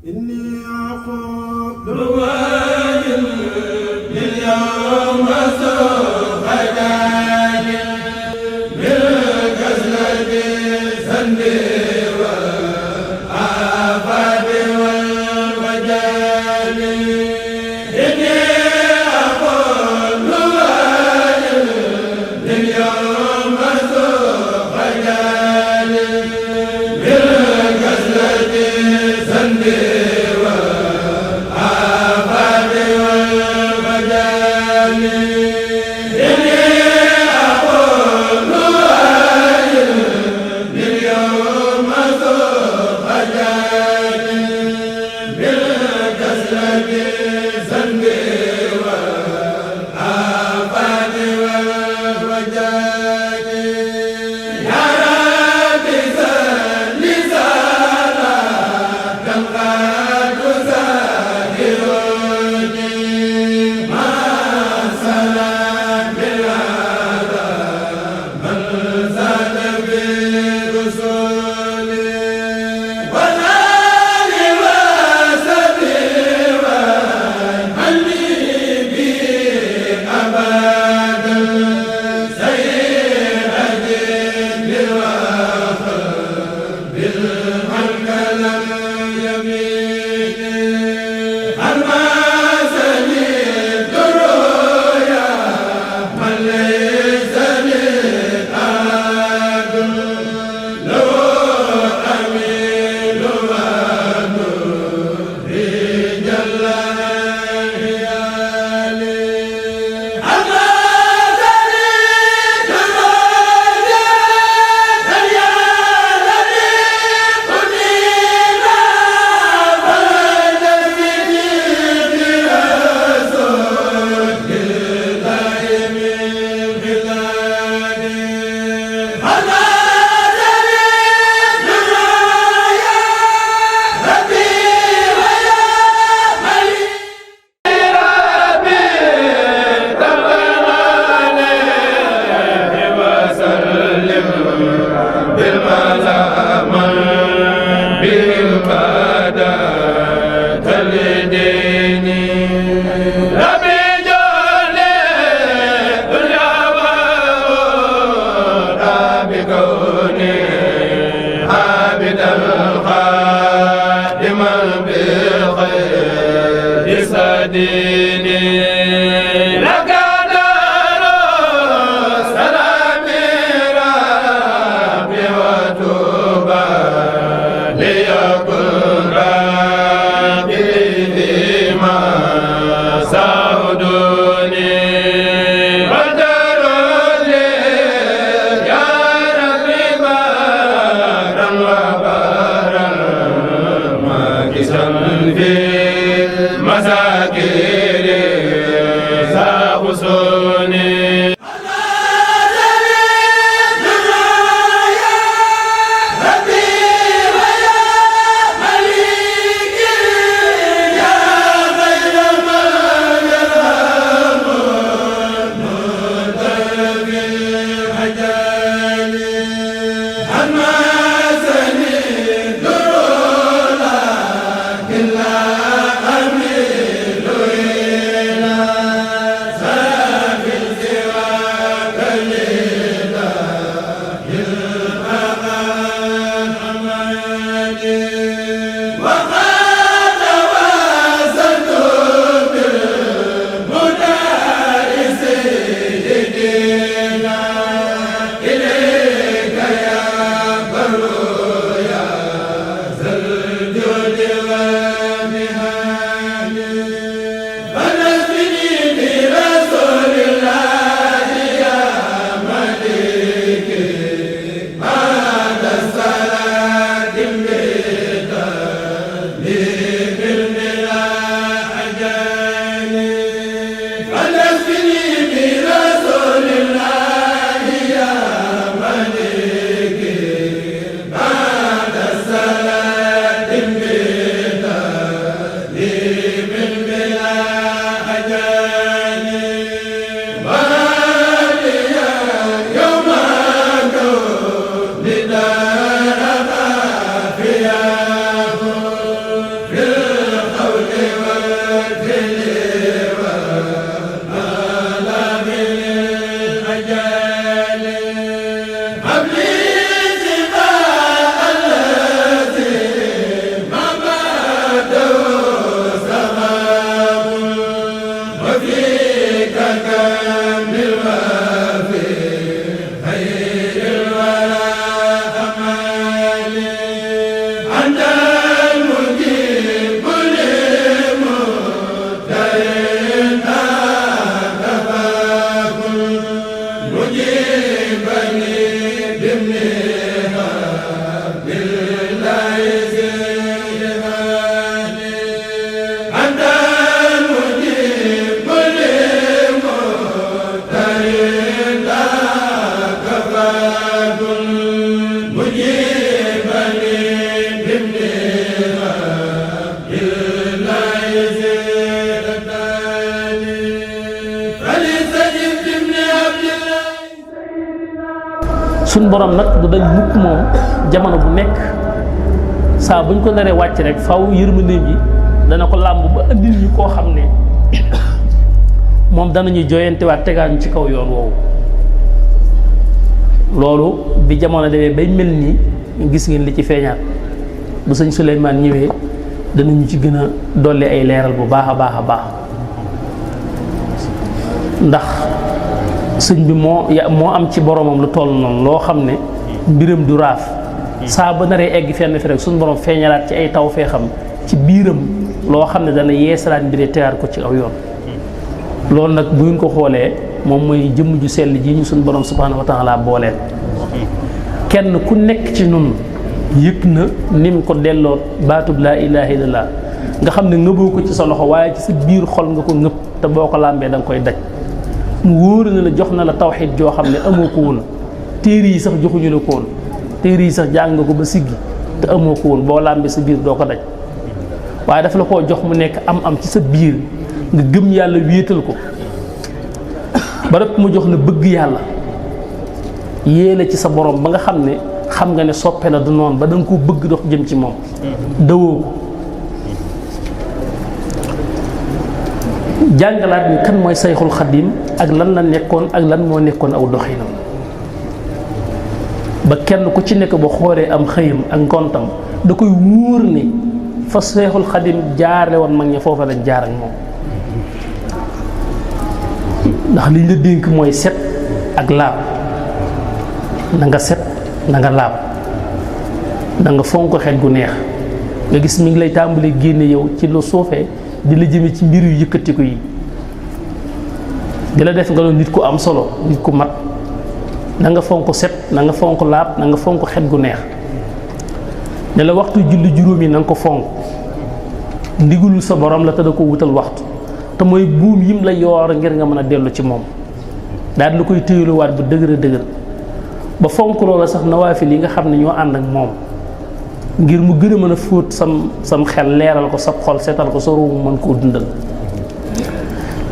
إني أقول اليوم سوف جاني بالكسلة سندي والآفات والوجال إني أقول اليوم سوف جاني بالكسلة سندي أمي suñ borom nag du dañ mukk moom jamono bu nekk saa buñ ko naree wàcc rek faw yërmandeem yi dana ko làmb ba andil ñu koo xam ne moom danañu joyantewaat tegaat ci kaw yoon woowu. loolu bi jamono demee bay mel nii gis ngeen li ci feeñaat bu sëñ Souleymane ñëwee danañu ci gën a dolli ay leeral bu baax a baax a baax ndax sëñ bi moo am ci boromam lu toll noonu loo xam ne mbiram du raaf saa ba naree egg fenn fi rek suñu borom feeñalaat ci ay taw fee xam ci biiram loo xam ne dana yeesalaat mbiri tegaat ko ci aw yoon. loolu nag bu ngeen ko xoolee moom mooy jëmm ju sell ji ñu suñu borom subhaanahu wa taala booleel kenn ku nekk ci nun yëg na ni mu ko delloo baatub laa ilaaha illallaah nga xam ne ngëboo ko ci sa loxo waaye ci sa biir xol nga ko ngëb te boo ko làmbee da nga koy daj mu wóor na la jox na la tawxiid joo xam ne amoo ko woon téere yi sax joxuñu la ko woon téere yi sax jàng nga ko ba siggi te amoo ko woon boo làmbee sa biir doo ko daj waaye daf la koo jox mu nekk am ci sa biir nga gëm yàlla wéetal ko ba rek mu jox la bëgg yàlla yéele ci sa borom ba nga xam ne xam nga ne soppe la du noonu ba da nga ko bëgg dox jëm ci moom dawoo ko jàngalaat ni kan mooy sayxul xadim ak lan la nekkoon ak lan moo nekkoon aw doxinam ba kenn ku ci nekk ba xoolee am xëyam ak ngontam da koy wóor ni fa sayxul xadim jaarle woon mag ña foofa lañ jaar ak moom ndax liñ la dénk mooy set ak laab na nga set na nga laab na nga fonk xet gu neex nga gis mi ngi lay tàmbalee génne yow ci lu suufee di la jëme ci mbir yu yëkkatiku yi di la def nga doon nit ku am solo nit ku mat na nga fonk set na nga fonk laab na nga fonk xet gu neex ne la waxtu julli juróom yi na nga ko fonk ndigalul sa borom la te da ko wutal waxtu te mooy buum yim la yoor ngir nga mën a dellu ci moom daal di la koy téyeluwaat bu dëgër a dëgër ba fonk loola sax nawaafil yi nga xam ne ñoo ànd ak moom ngir mu gën a mën a fóot sam xel leeral ko sab xol seetal ko sa ruum mën koo dundal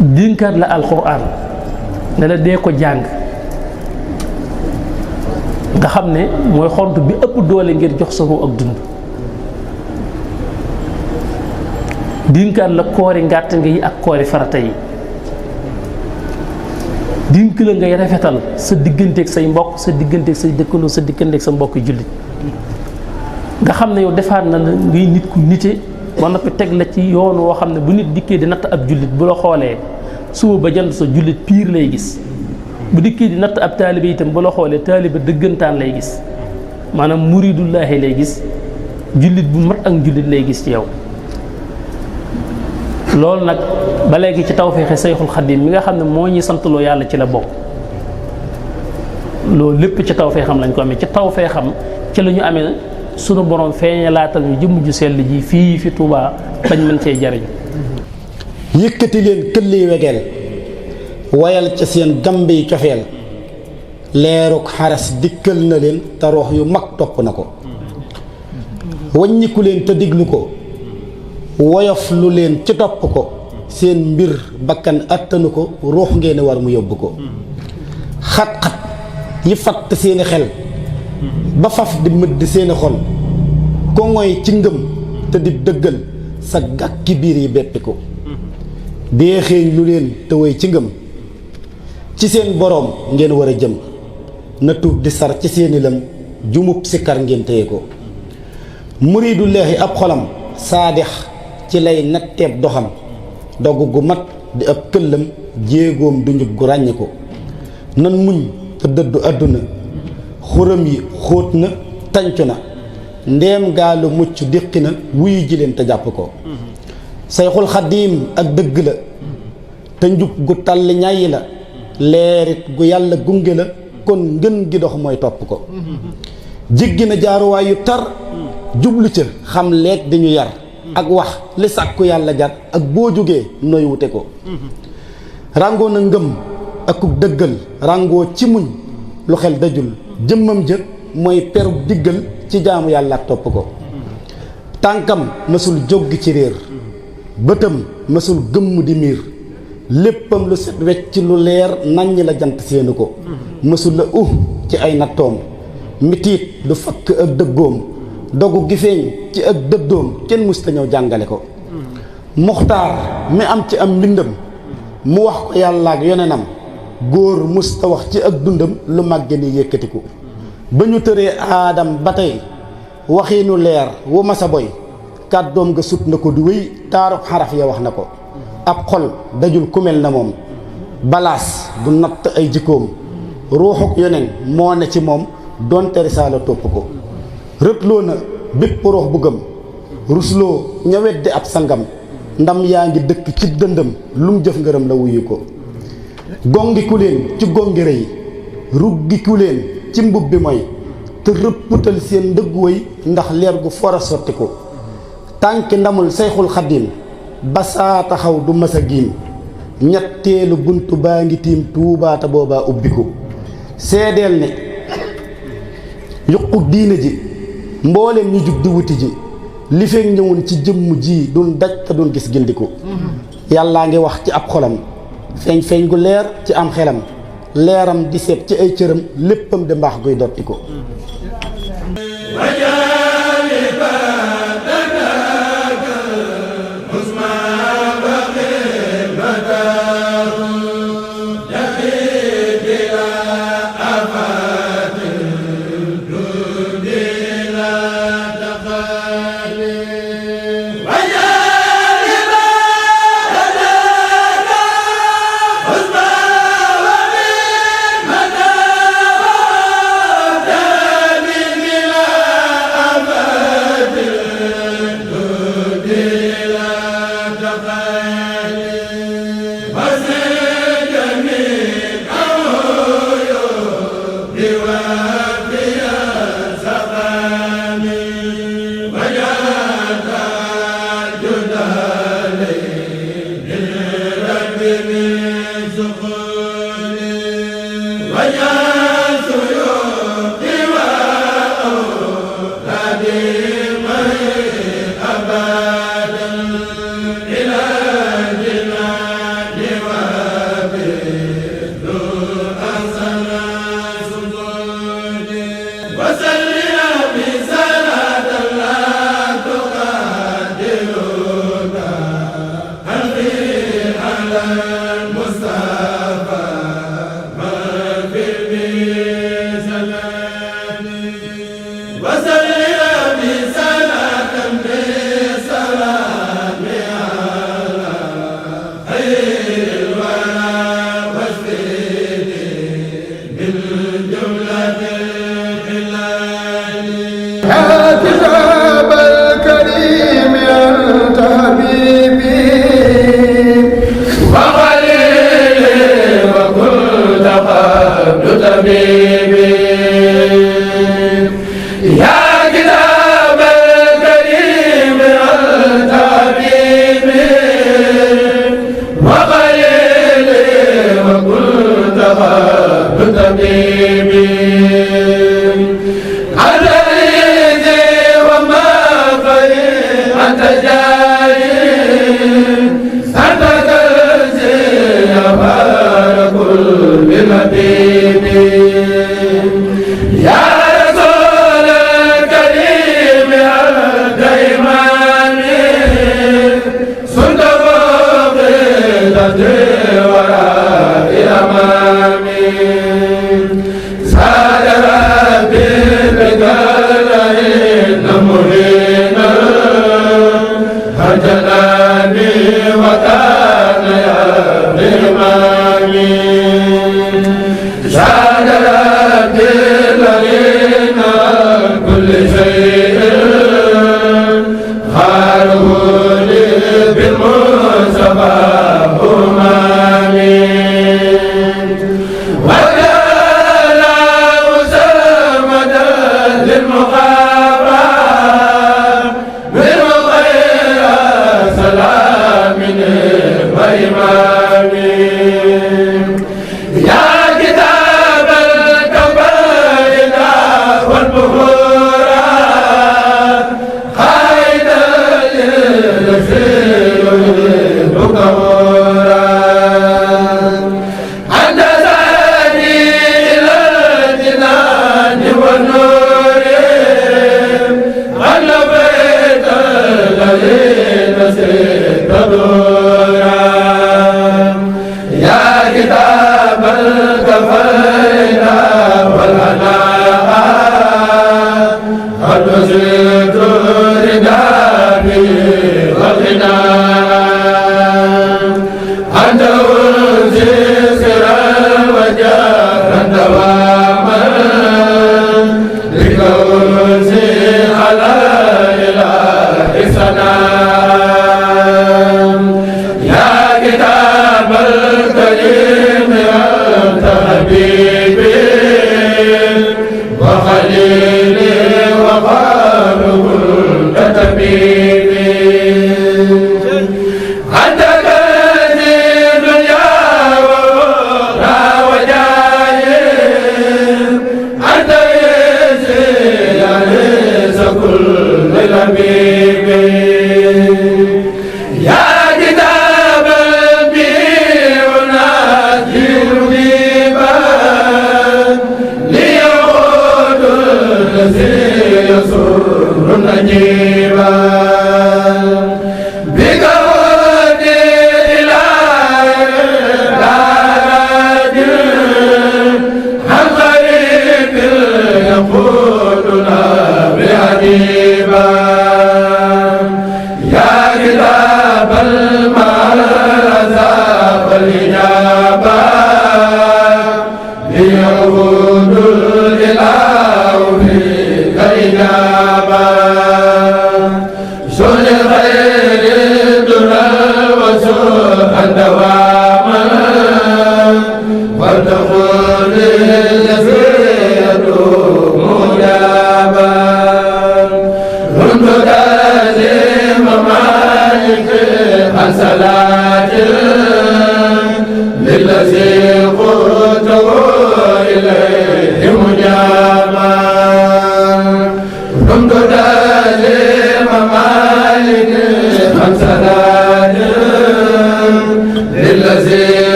dénkaat la alxuraan ne la dee ko jàng nga xam ne mooy xont bi ëpp doole ngir jox sa ruu ak dund dénkaat la koori ngàtt nga yi ak koori farata yi dénk la ngay rafetal sa digganteeg say mbokk sa digganteeg say dëkkandoo sa digganteeg sa mbokk jullit nga xam ne yow defaat na la ngay nit ku nite ba noppi teg la ci yoon woo xam ne bu nit dikkee di natt ab jullit bu la xoolee suba ba jant sa jullit piir lay gis bu dikkee di natt ab taalibe itam bu la xoolee taalibe dëggantaan lay gis maanaam muridullaahi lay gis jullit bu mat ak jullit lay gis ci yow loolu nag ba léegi ci tawfeexe sayxul xadim mi nga xam ne moo ñuy santloo yàlla ci la bokk loolu lépp ci tawfeexam lañ ko amee ci tawfeexam ci la ñu amee sunu borom feeñalaatal ñu jëmm ju sell ji fii fi Tuubaa bañ mën cee jariñ yëkkati leen këlli wegeel wayal ca seen gambe yi cofeel leeruk xaras dikkal na leen te roox yu mag topp na ko waññiku leen te diglu ko woyof lu leen ci topp ko seen mbir bakkan attanu ko ruux ngeen war mu yóbbu ko xat-xat yi fatt seeni xel ba faf di mëdd seeni xol ko ngoy ci ngëm te di dëggal sa gàkki biir yi beppi ko dee xeeñ lu leen te woy ci ngëm ci seen boroom ngeen war a jëm na tuub di sar ci seeni lëm jumub sikkar ngeen téye ko muridullaahi ab xolam saadix ci lay natteeb doxam dogu gu mat di ab këllam jéegoom du njub gu ràññi ko nan muñ te dëddu àdduna xuram yi xóot na tàncu na ndeem gaalu mucc déqi na wuyu ji leen te jàpp ko sayxul xadiim ak dëgg la te njub gu tàlli ñayi la leerit gu yàlla gunge la kon ngën gi dox mooy topp ko jéggi na jaaruwaay yu tar jublu ca xam leeg dañu yar ak wax li sàkku yàlla jar ak boo jógee nooy wute ko ràngoo na ngëm akuk dëggal ràngoo ci muñ lu xel dajul jëmmam jë mooy peru diggal ci jaamu yàlla ak topp ko tànkam mësul jóg ci réer bëtam mësul gëmm di miir léppam lu set wecc lu leer naññ la jant séenu ko mësul la ci ay nattoom mitiit du fakk ak dëggoom dogu gi feeñ ci ak dëddoom kenn musta ñëw jàngale ko muxtaar mi am ci am mbindam mu wax ko yàlla ak yonenam góor musta wax ci ak dundam lu màgge ni yëkkatiku ba ñu tëree aadam ba tey waxiinu leer wu masa boy kàddoom nga sut na ko du wéy taarub xaraf ya wax na ko ab xol dajul ku mel na moom balaas du natt ay jikkoom ruuxuk yoneen moo ne ci moom doonte risaala topp ko rëtloo na bépp ruux bu gëm rusloo ña weddi ab sangam ndam yaa ngi dëkk ci dëndam lum jëf ngërëm la wuyu ko gongiku leen ci gongire yi ruggiku leen ci mbub bi mooy te rëpputal seen ndëgg way ndax leer gu fora sotti ko tànki ndamul sayxul xaddim ba saa taxaw du mës a giim ñetteelu buntu baa ngi tiim tuubaata boobaa ubbiku seedeel ne yuqu diine ji mboolem ñu jug di wuti ji li feek ñëwoon ci jëmm ji duñ daj te duñ gis gindiku yàllaa ngi wax ci ab xolam feeñ feeñ gu leer ci am xelam leeram di seet ci ay cëram léppam di mbaax guy dotti ko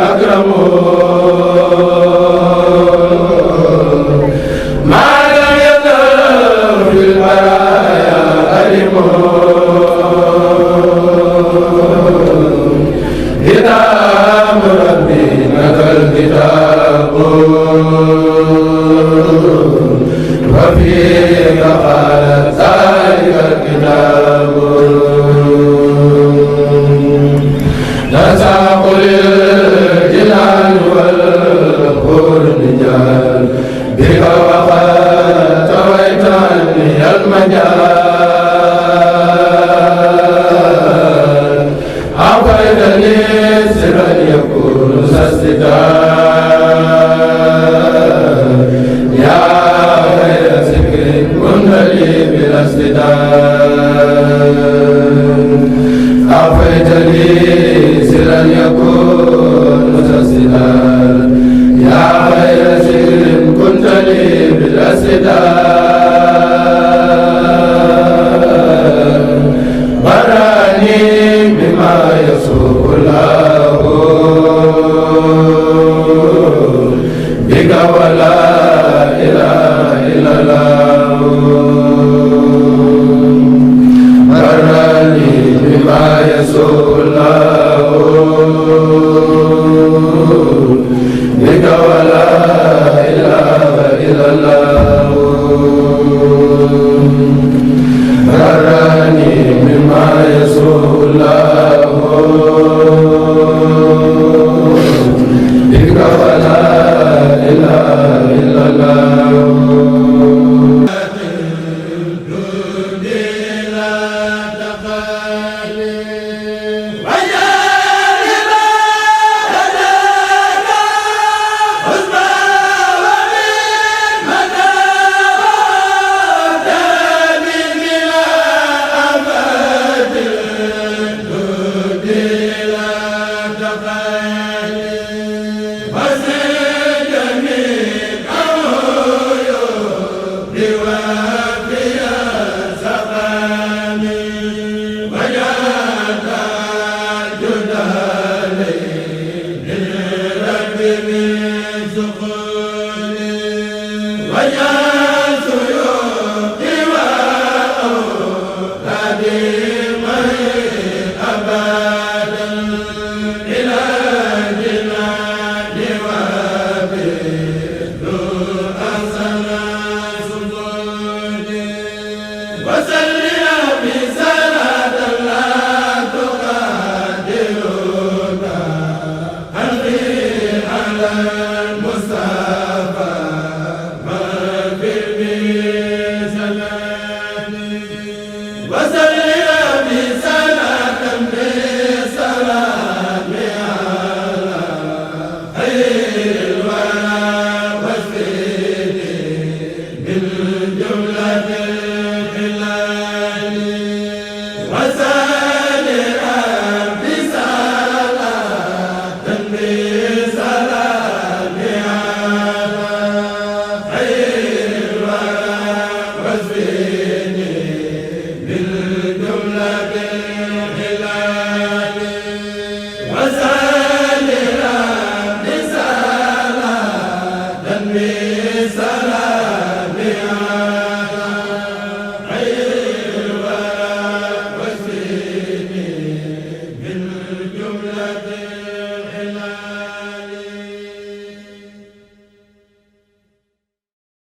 الأكرم ما لم يزل في البرايا ألم كتاب ربي نزل الكتاب وفيه قال ذلك الكتاب نساق للجنان والحور الرجال بك وقد تويت عني المجال أعطيتني سرا يكون سستان يا خير ذكر كنت لي بلا استدان أعطيت لي سرا يكون سستان يا خير ذكر كنت لي بلا استدان براني بما يسوق الله بك ولا إله إلا الله براني بما يسوق الله بك ولا إله إلا الله براني بما يسوق الله بك ولا إله إلا الله Musa